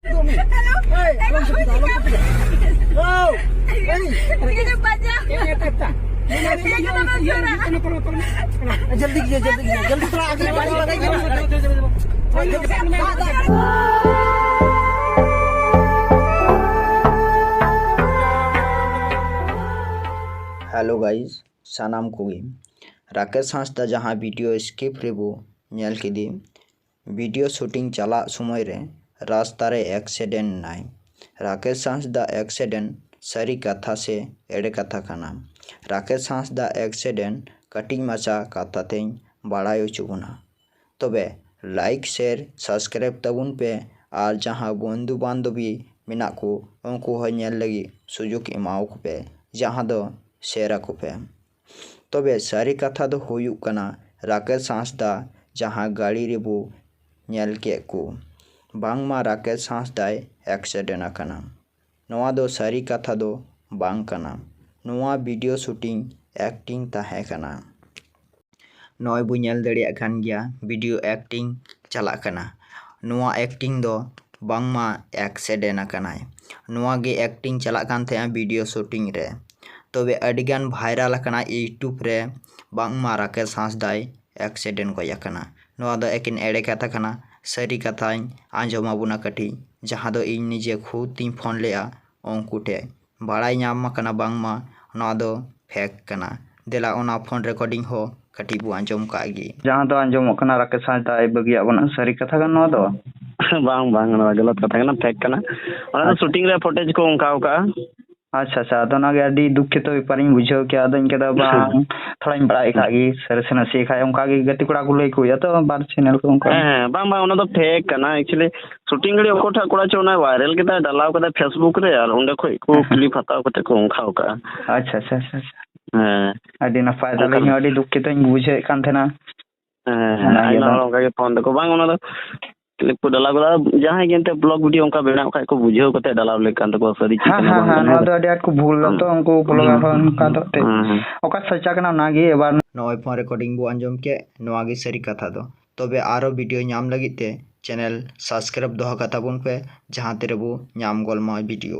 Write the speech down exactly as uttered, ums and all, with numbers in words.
Hello. ᱮᱭ, ᱟᱞᱚᱢ ᱪᱟᱯᱤᱫᱟ, ᱟᱞᱚᱢ ᱪᱟᱯᱤᱫᱟ᱾ ᱳ, ᱮᱭ᱾ ᱩᱱᱤ ᱫᱚ ᱵᱟᱡᱟᱣ᱾ ᱮᱭ, ᱮᱭ, ᱮᱭ, ᱮᱭ, ᱮᱭ᱾ ᱪᱮᱫ ᱜᱮ ᱵᱟᱝ ᱡᱚᱨᱟ᱾ ᱪᱚᱞᱚ, ᱪᱚᱞᱚ, ᱪᱚᱞᱚ᱾ ᱡᱚᱞᱫᱤ ᱠᱤᱡᱤᱭᱮ, ᱡᱚᱞᱫᱤ ᱠᱤᱡᱤᱭᱮ, ᱡᱚᱞᱫᱤ ᱛᱷᱚᱲᱟ ᱟᱜᱮ ᱜᱟᱹᱰᱤ ᱵᱟᱲᱟᱭ ᱢᱮ᱾ Hello guys, ᱥᱟᱱᱟᱢ ᱠᱚᱜᱮ ᱨᱟᱠᱮᱥ ᱦᱟᱸᱥᱫᱟ ᱡᱟᱦᱟᱸ video skip ᱨᱮᱵᱚ ᱧᱮᱞ ᱠᱮᱫᱮ, video shooting ᱪᱟᱞᱟᱜ ᱥᱚᱢᱚᱭ ᱨᱮ ᱨᱟᱥᱛᱟ ᱨᱮ accident ᱱᱟᱭ᱾ ᱨᱟᱠᱮᱥ ᱦᱟᱸᱥᱫᱟ accident ᱥᱟᱹᱨᱤ ᱠᱟᱛᱷᱟ ᱥᱮ ᱮᱲᱮ ᱠᱟᱛᱷᱟ ᱠᱟᱱᱟ? ᱨᱟᱠᱮᱥ ᱦᱟᱸᱥᱫᱟ accident ᱠᱟᱹᱴᱤᱡ ᱢᱟᱪᱷᱟ ᱠᱟᱛᱷᱟ ᱛᱮᱧ ᱵᱟᱲᱟᱭ ᱦᱚᱪᱚ ᱵᱚᱱᱟ᱾ ᱛᱚᱵᱮ like, share, subscribe ᱛᱟᱵᱚᱱ ᱯᱮ ᱟᱨ ᱡᱟᱦᱟᱸ ᱵᱚᱱᱫᱷᱩ ᱵᱟᱱᱫᱷᱚᱵᱤ ᱢᱮᱱᱟᱜ ᱠᱚ ᱩᱱᱠᱩ ᱦᱚᱸ ᱧᱮᱞ ᱞᱟᱹᱜᱤᱫ ᱥᱩᱡᱳᱜᱽ ᱮᱢᱟᱣᱟᱠᱚ ᱯᱮ, ᱡᱟᱦᱟᱸ ᱫᱚ share ᱟᱠᱚ ᱯᱮ᱾ ᱛᱚᱵᱮ ᱥᱟᱹᱨᱤ ᱠᱟᱛᱷᱟ ᱫᱚ ᱦᱩᱭᱩᱜ ᱠᱟᱱᱟ, ᱨᱟᱠᱮᱥ ᱦᱟᱸᱥᱫᱟ ᱡᱟᱦᱟᱸ ᱜᱟᱹᱲᱤ ᱨᱮᱵᱚ ᱧᱮᱞ ᱠᱮᱫ ᱠᱚ, ᱵᱟᱝᱢᱟ ᱨᱟᱠᱮᱥ ᱦᱟᱸᱥᱫᱟᱭ accident ᱟᱠᱟᱱᱟ᱾ ᱱᱚᱣᱟ ᱫᱚ ᱥᱟᱹᱨᱤ ᱠᱟᱛᱷᱟ ᱫᱚ ᱵᱟᱝ ᱠᱟᱱᱟ᱾ ᱱᱚᱣᱟ video shooting acting ᱛᱟᱦᱮᱸ ᱠᱟᱱᱟ᱾ ᱱᱚᱜᱼᱚᱭ ᱵᱚ ᱧᱮᱞ ᱫᱟᱲᱮᱭᱟᱜ ᱠᱟᱱ ᱜᱮᱭᱟ, video acting ᱪᱟᱞᱟᱜ ᱠᱟᱱᱟ᱾ ᱱᱚᱣᱟ acting ᱫᱚ ᱵᱟᱝᱢᱟ accident ᱟᱠᱟᱱᱟᱭ᱾ ᱱᱚᱣᱟ ᱜᱮ acting ᱪᱟᱞᱟᱜ ᱠᱟᱱ ᱛᱟᱦᱮᱸᱜᱼᱟ video shooting ᱨᱮ᱾ ᱛᱚᱵᱮ ᱟᱹᱰᱤᱜᱟᱱ viral ᱟᱠᱟᱱᱟ YouTube ᱨᱮ, ᱵᱟᱝᱢᱟ ᱨᱟᱠᱮᱥ ᱦᱟᱸᱥᱫᱟᱭ accident ᱜᱚᱡ ᱟᱠᱟᱱᱟ᱾ ᱱᱚᱣᱟ ᱫᱚ ᱮᱠᱮᱱ ᱮᱲᱮ ᱠᱟᱛᱷᱟ ᱠᱟᱱᱟ᱾ ᱥᱟᱹᱨᱤ ᱠᱟᱛᱷᱟᱧ ᱟᱸᱡᱚᱢ ᱟᱵᱚᱱᱟ ᱠᱟᱹᱴᱤᱡ, ᱡᱟᱦᱟᱸ ᱫᱚ ᱤᱧ ᱱᱤᱡᱮ ᱠᱷᱩᱫ ᱛᱤᱧ ᱯᱷᱳᱱ ᱞᱮᱜᱼᱟ ᱩᱱᱠᱩ ᱴᱷᱮᱡ᱾ ᱵᱟᱲᱟᱭ ᱧᱟᱢ ᱟᱠᱟᱱᱟ ᱵᱟᱝᱢᱟ ᱱᱚᱣᱟ ᱫᱚ fake ᱠᱟᱱᱟ᱾ ᱫᱮᱞᱟ ᱚᱱᱟ ᱯᱷᱳᱱ recording ᱦᱚᱸ ᱠᱟᱹᱴᱤᱡ ᱵᱚ ᱟᱸᱡᱚᱢ ᱠᱟᱜ ᱜᱮ᱾ ᱡᱟᱦᱟᱸ ᱫᱚ ᱟᱸᱡᱚᱢᱚᱜ ᱠᱟᱱᱟ ᱨᱟᱠᱮᱥ ᱦᱟᱸᱥᱫᱟᱭ ᱵᱟᱹᱜᱤᱭᱟᱜ ᱵᱚᱱᱟ, ᱥᱟᱹᱨᱤ ᱠᱟᱛᱷᱟ ᱠᱟᱱᱟ ᱱᱚᱣᱟ ᱫᱚ? ᱵᱟᱝ, ᱵᱟᱝ, ᱱᱚᱣᱟ ᱜᱟᱞᱟᱛ ᱠᱟᱛᱷᱟ ᱠᱟᱱᱟ, fake ᱠᱟᱱᱟ᱾ ᱚᱱᱟ ᱫᱚ ᱟᱪᱪᱷᱟ᱾ Shooting ᱨᱮ footage ᱠᱚ ᱚᱱᱠᱟ ᱟᱠᱟᱜᱼᱟ᱾ ᱟᱪᱪᱷᱟ, ᱟᱪᱪᱷᱟ, ᱟᱫᱚ ᱚᱱᱟᱜᱮ ᱟᱹᱰᱤ ᱫᱩᱠᱠᱷᱤᱛᱚ ᱵᱮᱯᱟᱨᱤᱧ ᱵᱩᱡᱷᱟᱹᱣ ᱠᱮᱜᱼᱟ᱾ ᱟᱫᱚᱧ ᱠᱮᱫᱟ ᱵᱟᱝ, ᱛᱷᱚᱲᱟᱧ ᱵᱟᱲᱟᱭ ᱠᱟᱜ ᱜᱮ, ᱥᱟᱹᱨᱤ ᱥᱮ ᱱᱟᱥᱮ ᱠᱷᱟᱡ ᱚᱱᱠᱟ ᱜᱮ ᱜᱟᱛᱮ ᱠᱚᱲᱟ ᱠᱚ ᱞᱟᱹᱭ ᱠᱚ ᱦᱩᱭᱩᱜᱼᱟ ᱛᱚ, ᱵᱟᱨ channel ᱠᱚ ᱚᱱᱠᱟ᱾ ᱦᱮᱸ, ᱦᱮᱸ, ᱵᱟᱝ, ᱵᱟᱝ, ᱚᱱᱟ ᱫᱚ fake ᱠᱟᱱᱟ᱾ Actually, Shooting ᱜᱷᱟᱹᱲᱤᱡ ᱚᱠᱚᱭ ᱴᱷᱮᱡ ᱠᱚᱲᱟ ᱪᱚ ᱚᱱᱟ viral ᱠᱮᱫᱟᱭ, ᱰᱟᱞᱟᱣ ᱠᱮᱫᱟᱭ Facebook ᱨᱮ, ᱟᱨ ᱚᱸᱰᱮ ᱠᱷᱚᱡ ᱠᱚ ᱦᱮᱸ, ᱦᱮᱸ᱾ Clip ᱦᱟᱛᱟᱣ ᱠᱟᱛᱮ ᱠᱚ ᱚᱱᱠᱟ ᱟᱠᱟᱜᱼᱟ᱾ ᱟᱪᱪᱷᱟ, ᱟᱪᱪᱷᱟ, ᱟᱪᱪᱷᱟ, ᱟᱪᱪᱷᱟ᱾ ᱦᱮᱸ᱾ ᱟᱹᱰᱤ ᱱᱟᱯᱟᱭ, ᱛᱟᱦᱞᱮ ᱚᱱᱠᱟ ᱤᱧ ᱦᱚᱸ ᱟᱹᱰᱤ ᱫᱩᱠᱠᱷᱤᱛᱚᱧ ᱵᱩᱡᱷᱟᱹᱣᱮᱫ ᱠᱟᱱ ᱛᱟᱦᱮᱱᱟ᱾ ᱦᱮᱸ, ᱦᱮᱸ, ᱚᱱᱟᱜᱮ ᱟᱭᱢᱟ ᱟᱫᱚ ᱦᱚᱲ ᱚᱱᱠᱟ ᱜᱮ ᱯᱷᱳᱱ ᱛᱟᱠᱚ, ᱵᱟᱝ, ᱚᱱᱟ ᱫᱚ clip ᱠᱚ ᱰᱟᱞᱟᱣ ᱠᱟᱫᱟ, ᱡᱟᱦᱟᱸᱭ ᱜᱮ ᱮᱱᱛᱮ vlog video ᱚᱱᱠᱟ ᱵᱮᱱᱟᱣ ᱠᱷᱟᱡ ᱠᱚ ᱵᱩᱡᱷᱟᱹᱣ ᱠᱟᱛᱮ ᱰᱟᱞᱟᱣ ᱞᱮᱠ ᱠᱟᱱ ᱛᱟᱠᱚᱣᱟ, ᱥᱟᱹᱨᱤ ᱪᱮᱫ ᱦᱮᱸ, ᱠᱟᱱᱟ ᱦᱮᱸ, ᱵᱟᱝ ᱦᱮᱸ, ᱠᱟᱱᱟ, ᱱᱚᱣᱟ ᱦᱮᱸ ᱫᱚ ᱥᱮ? ᱟᱹᱰᱤ ᱟᱸᱴ ᱠᱚ ᱵᱷᱩᱞ ᱫᱟ ᱦᱩᱸ᱾ ᱛᱚ, ᱩᱱᱠᱩ ᱦᱩᱸ, vlogger ᱦᱚᱸ ᱦᱩᱸ, ᱱᱚᱝᱠᱟ ᱦᱩᱸ, ᱫᱚ ᱮᱱᱛᱮᱫ ᱦᱩᱸ, ᱦᱩᱸ᱾ ᱚᱠᱟ ᱥᱟᱪᱟ ᱠᱟᱱᱟ ᱚᱱᱟᱜᱮ ᱮᱵᱟᱨ᱾ ᱱᱚᱜᱼᱚᱭ ᱯᱷᱳᱱ recording ᱵᱚ ᱟᱸᱡᱚᱢ ᱠᱮᱫ, ᱱᱚᱣᱟ ᱜᱮ ᱥᱟᱹᱨᱤ ᱠᱟᱛᱷᱟ ᱫᱚ᱾ ᱛᱚᱵᱮ ᱟᱨᱚ video ᱧᱟᱢ ᱞᱟᱹᱜᱤᱫ ᱛᱮ channel subscribe ᱫᱚᱦᱚ ᱠᱟᱛᱟ ᱵᱚᱱ ᱯᱮ, ᱡᱟᱦᱟᱸ ᱛᱤᱨᱮᱵᱚ ᱧᱟᱢ ᱜᱚᱞᱢᱟ video᱾